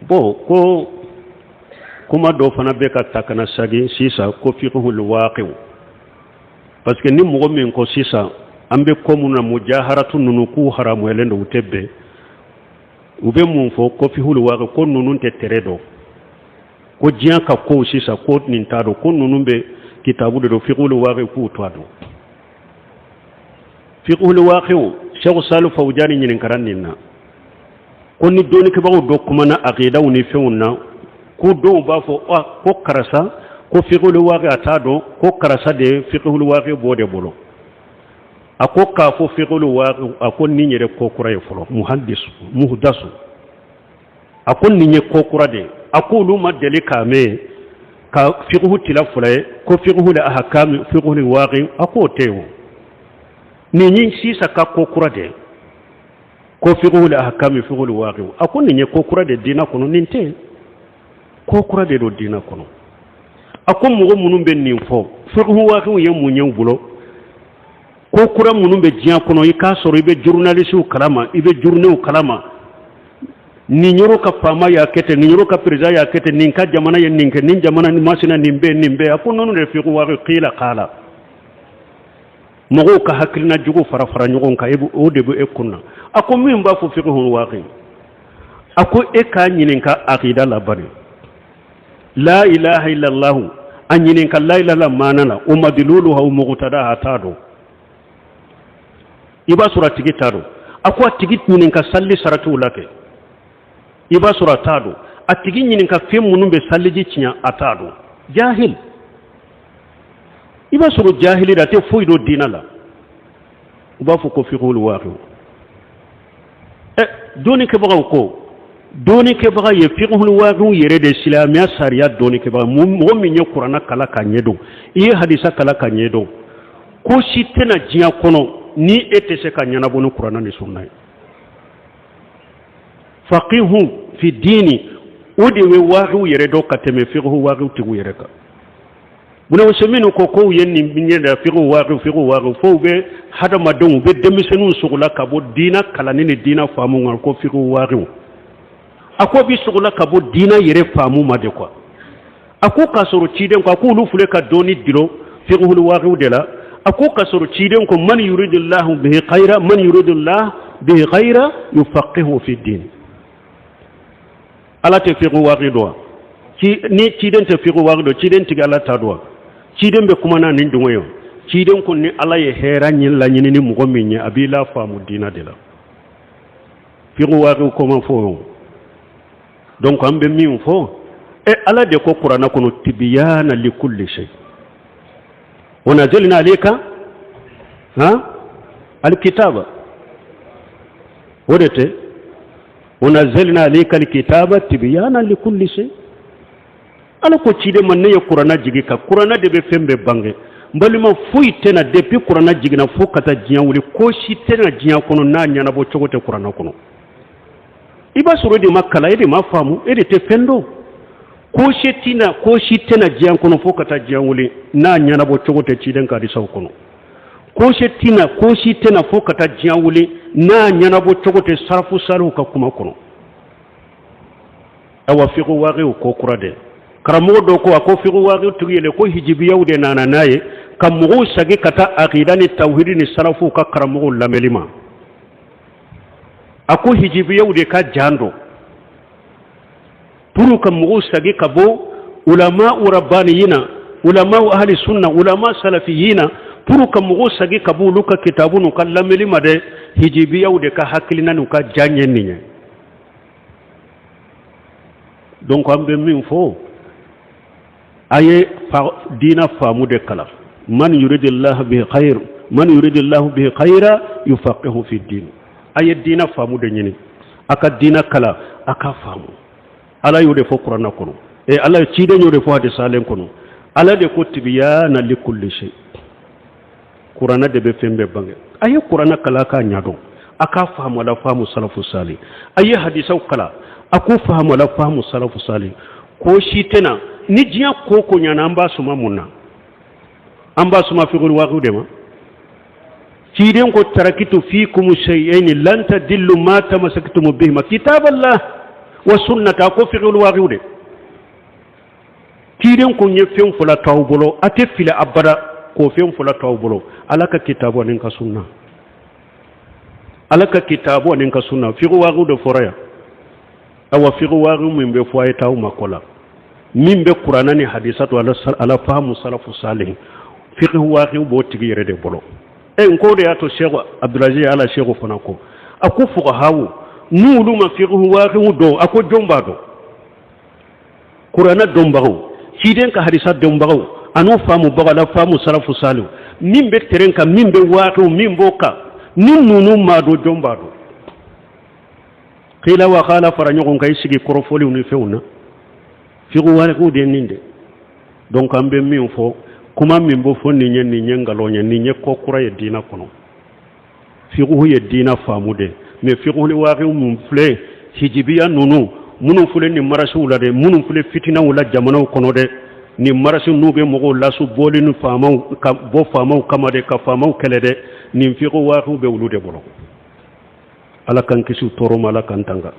Bon, ko kuma dɔ fana bɛ ka ta ka na sagi sisan ko fiqhul waqiw, parce que ni mɔgɔ min ko sisan an bɛ ko mun na, mujaharatu ninnu k'u haramuyalen don, u tɛ bɛn, u bɛ mun fɔ? Ko fiqhul waqi, ko ninnu tɛ tɛrɛ dɔn, ko diɲɛ ka kow sisan, ko nin t'a dɔn, ko ninnu bɛ kitabu de dɔn, fiqhul waqi k'u t'a dɔn. Fiqhul waqiw, Sheikh Salih Fawjani ɲininkara nin na ko ni dɔnnikɛbagaw dɔ kumana aqidaw ni fɛnw na, ko dɔw b'a fɔ ko karisa ko fiqhul waqi a t'a dɔn, ko karisa de ye fiqhul waqi b'o de bolo. A ko k'a fɔ fiqhul waqi, a ko nin yɛrɛ ko kura ye fɔlɔ, muhadis muhdasu, a ko nin ye ko kura de ye. A ko olu ma deli k'a mɛn ka fiqhu tila fila ye, ko fiqhul ahkam, fiqhul waqi, a k'o tɛ yen. O nin ye sisan ka ko kura de ye, ko fiqhul ahkam, fiqhul waqi, a ko nin ye ko kura de diina kɔnɔ, nin tɛ ko kura de don diina kɔnɔ. A ko mɔgɔ minnu bɛ nin fɔ, fiqhu waqiw ye mun ye u bolo? Ko kura minnu bɛ diɲɛ kɔnɔ, i k'a sɔrɔ i bɛ journalistew kalama, i bɛ journaux kalama, nin yɔrɔ ka faama y'a kɛ ten, nin yɔrɔ ka président y'a kɛ ten, nin ka jamana ye nin kɛ, nin jamana nin masina, nin bɛ nin bɛ. A ko ninnu de fiqhu waqi, qila qala, mɔgɔw ka hakilina jugu fara fara ɲɔgɔn kan, o de bɛ e kun na. A ko min b'a fɔ fiqhu waqi, a ko e k'a ɲininka aqida la bani, la ilaha illallah, a ɲininka la ilaha maana la, o madluluha o muqtadaha, a t'a dɔn. I b'a sɔrɔ a tigi t'a dɔn. A ko a tigi ɲininka salli saratiw la kɛ, i b'a sɔrɔ a t'a dɔn. A tigi ɲininka fɛn minnu bɛ salliji tiɲɛ, a t'a dɔn. Jahil, i b'a sɔrɔ jahili a tɛ foyi dɔn diinɛ la. U b'a fɔ ko fiqhul waqi. Ɛ, dɔnnikɛbagaw ko dɔnnikɛbaga ye fiqhul waqi yɛrɛ de, silamɛya sariya dɔnnikɛbaga, mɔgɔ min ye kuranna kalan ka ɲɛ dɔn, i ye hadisa kalan ka ɲɛ dɔn, ko si tɛna diɲɛ kɔnɔ ni e tɛ se ka ɲɛnabɔ ni kuranna ni sunna ye. Faqihu fi dini, o de bɛ waqiw yɛrɛ dɔn ka tɛmɛ fiqhu waqiw tigiw yɛrɛ kan. Buna minnu ko k'u ye nin ɲɛ da fiqhu waqi, fiqhu waqi, fo u bɛ hadamadenw, u bɛ denmisɛnninw sogola ka bɔ diinɛ kalanni ni diinɛ faamu kan, ko fiqhu waqi. A ko bi sogola ka bɔ diinɛ yɛrɛ faamu ma de quoi. A ko k'a sɔrɔ ciden ko, a ko olu filɛ ka dɔɔni dulon fiqhul waqiw de la. A ko k'a sɔrɔ ciden ko man yuridillahu bihi khayra, man yuridillahu bihi khayra yufaqihu fi din. Ala tɛ fiqhu waqi dɔn wa? Ni ciden tɛ fiqhu waqi dɔn, ciden tigi Ala ta dɔn wa? Ciden bɛ kuma na nin jumɛn ye? Ciden ko ni Ala ye hɛrɛ ɲini laɲini ni mɔgɔ min ye, a b'i la faamu diina de la. Fiqhu waqi ko ma fɔ. Donc an bɛ min fɔ, e Ala de ko kuranna kɔnɔ tibiyana likulli shay wa nazalna alayka ha alkitaba, o de tɛ wa nazalna alayka alkitaba tibiyana likulli shay. Ala ko ciden ma, ne ye kuranna jigi ka kuranna de bɛ fɛn bɛɛ bange. N balima, foyi tɛna depuis kuranna jiginna fo ka taa diɲɛ wuli, ko si tɛna diɲɛ kɔnɔ n'a ɲɛnabɔ cogo tɛ kuranna kɔnɔ. I b'a sɔrɔ e de ma kalan, e de ma faamu, e de tɛ fɛn dɔn. Ko si tɛna, ko si tɛna diɲɛ kɔnɔ fo ka taa diɲɛ wuli n'a ɲɛnabɔ cogo tɛ ciden ka hadisaw kɔnɔ. Ko si tɛna, ko si tɛna fo ka taa diɲɛ wuli n'a ɲɛnabɔ cogo tɛ sarafu saliw ka kuma kɔnɔ. Awa, fiqhu waqiw ko kura de. Karamɔgɔ dɔ ko, a ko fiqhu waqiw tigi yɛlɛ ko hijibiyaw de nana n'a ye ka mɔgɔw sagi ka taa akida ni tawhidi ni sarafuw ka karamɔgɔw lamɛnli ma. A ko hijibiyaw de ka jan dɔn pour ka mɔgɔw sagi ka bɔ ulama rabbaniyina, ulama ahli sunna, ulama salafiyina, pour ka mɔgɔw sagi ka bɔ olu ka kitabu n'u ka lamɛnli ma dɛ. Hijibiyaw de ka hakilina n'u ka jan ye nin ye. Donc an bɛ min fɔ, a ye diina faamu de kalan. Man yuridillahu bihi khayr, man yuridillahu bihi khayra yufaqihu fi din. A ye diina faamu de ɲini, a ka diina kalan, a ka faamu. Ala y'o de fɔ kuranna kɔnɔ, e Ala ye ciden y'o de fɔ hadisalen kɔnɔ. Ala de ko tibiyana likulli shay, kuranna de bɛ fɛn bɛɛ bange. A ye kuranna kalan k'a ɲɛdɔn, a k'a faamu ala faamu salafu sali. A ye hadisaw kalan, a k'u faamu ala faamu salafu sali. Ko si tɛna ni diɲɛ ko ko ɲana, an b'a suma mun na? An b'a suma fiqhul waqiw de ma. Ciden ko tarakitu fikum shay'aini lan tadillu ma tamassaktum bihima kitaballah Wa sunnata, ko fiqhul waqi'u de. Ciden ko n ye fɛn fila to aw bolo, a tɛ fili abada k'o fɛn fila to aw bolo: Ala ka kitabu ani n ka sunna. Ala ka kitabu ani n ka sunna, fiqhu waqi'u de fɔra yan. Awa, fiqhu waqi'u min bɛ fɔ, a ye taa aw makɔ la min bɛ kuranna ni hadisa to, ala fahamu salafu salih, fiqhu waqi'u b'o tigi yɛrɛ de bolo. E n ko de y'a to Sɛku Abdulaziz ala Sɛku fana ko, a ko fuqahawu n'olu ma fiqhu waqi'u dɔn, a ko jɔn b'a dɔn? Kuranna dɔnbagaw, ciden ka hadisa dɔnbagaw, an'u faamubagaw, ala faamu salafu salih, min bɛ terrain kan, min bɛ waqi'u, min b'o kan, ni ninnu m'a dɔn, jɔn b'a dɔn? Qila wa qala fara ɲɔgɔn kan, i sigi kɔrɔfɔliw ni fɛnw na, fiqhu waqi'u de nin de. Donc an bɛ min fɔ, kuma min bɛ fɔ nin ye, nin ye nkalon ye, nin ye ko kura ye diina kɔnɔ. Fiqhu ye diina faamu de, mais fiqhul waqi'u mun filɛ, hijibiya ninnu minnu filɛ nin marasiw la dɛ, minnu filɛ fitinaw la jamanaw kɔnɔ dɛ, nin marasi n'u bɛ mɔgɔw lasu bɔli ni faamaw ka bɔ faamaw kama dɛ, ka faamaw kɛlɛ dɛ, nin fiqhu waqi'u bɛ olu de bolo. Ala k'an kisi tɔɔrɔ ma, Ala k'an tanga.